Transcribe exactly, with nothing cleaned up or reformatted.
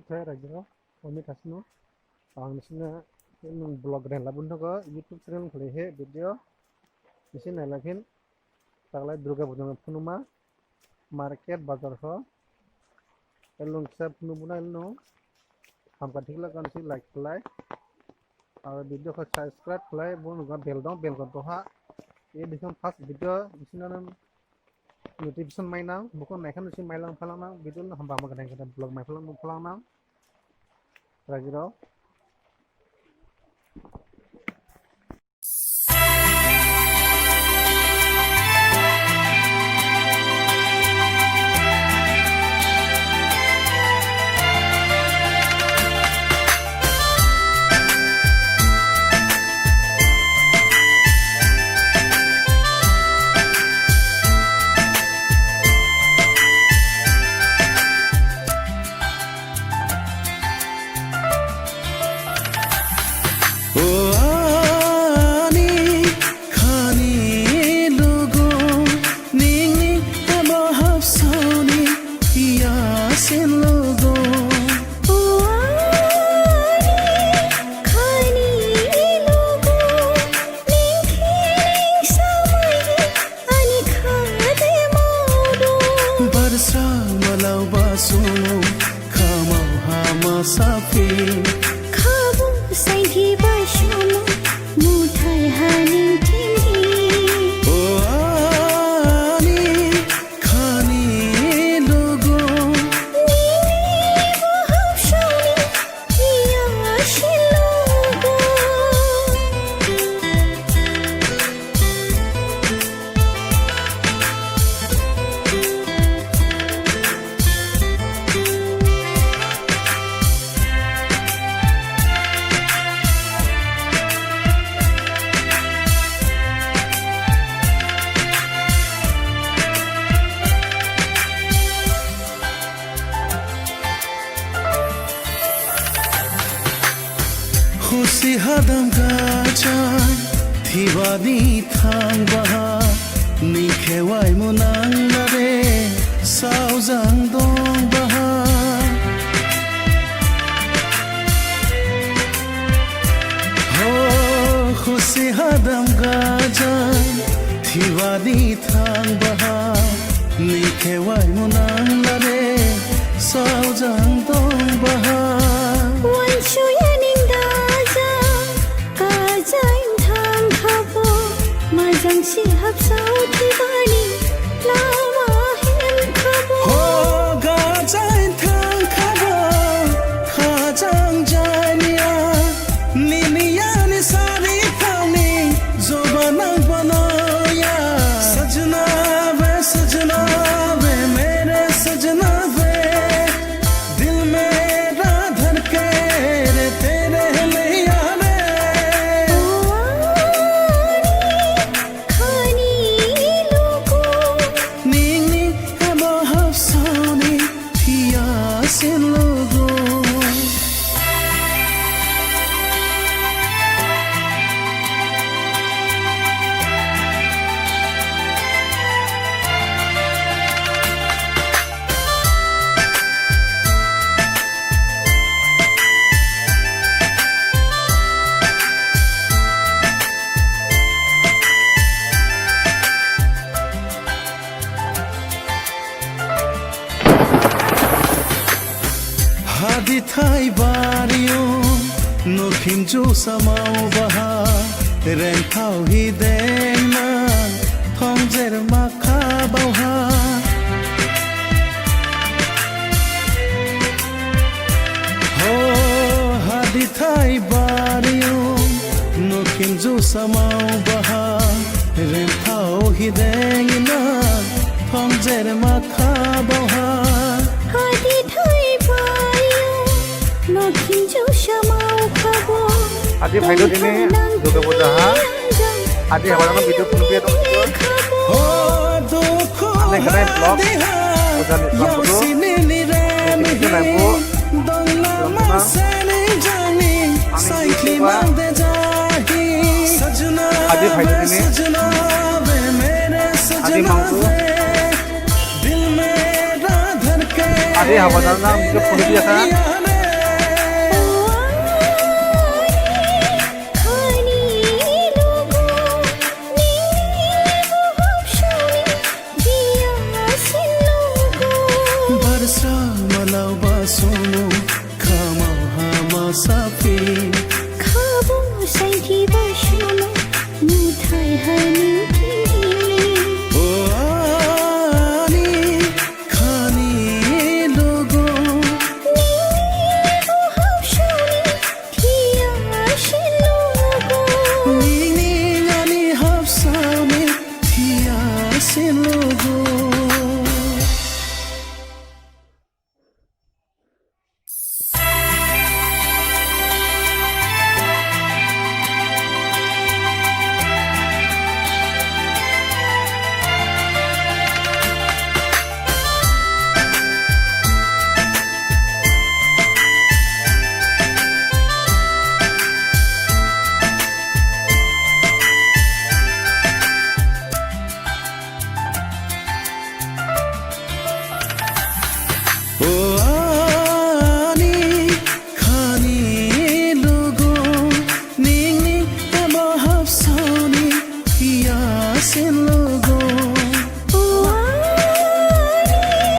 Khe rajirao, oni khasno. Ang nisine nung vlog ren labun thogo YouTube channel khlaihi video. Nisi nailaphin. Taklai Durga Puja phunuma. Market bazar ho. Elung kisa phunu buna elung. Hamkha thikla kansi like khlai. Aro video khe subscribe khlai, bo nukha bell dong, bell khe doha. E dikham first video, nisi nang notification mainang, bokhe naikha nisi mailang phalangnang, video no hamba hamba gdain gdain vlog maiphalang phalangnang. Rajirao. O ani khani lugu, nini ebo habsaoni yasin lugu. O ani khani lugu, ning khe ning samai ani khade maudu. Barsang malau basumu, khamau hama sapi. Khabu sainthi basumu, muthai haning thimdi. O ani khani lugu. Nini bo habsaoni Khusi hadam gajai, thibani thangbaha, ning khe waimu nanglare, saojang dongbaha. Ho, khusi hadam gajai, thibani thangbaha, ning khe waimu nanglare, saojang dongbaha. Wansuya ning daja, gajain thangkhabo, majangsi habsao thibani lama hemkhabo. Ho, gajain thangkhabo, khajang janiya. Nini ani sari thani joba nang banoya. Sajna ve, sajna ve, mere sajna ve, dil mera dhadke re tere liye re. Khani lugu. Nini ebo habsaoni yasin lugu. Hadi thai bariu, nukhim ju samau baha, rengthao hi dengna, thongjer makha baoha. Ho, hadi thai bariu, nukhim ju samau baha, rengthao hi dengna, thongjer makha baoha. Hadi thai bariu, nukhim ju samau khabo. Hadi phaidu dini, Durga Puja ha. Hadi habar ama video phunu pia dong. Ho, dukhu ane khanai vlog. Puja ni vlog tu. Ini khanai bu. Ani YouTuber. Hadi phaidu dini. Hadi mangdu. Hadi habar ama video phunu pia kha. Samalao ba somo, khamao hama saphi. Khabo sainthi ba somo, nuthai hani kini. O ani khani logo. Nini o habsao ni thiya sin logo. Nini ani habsao ni thiya sin logo.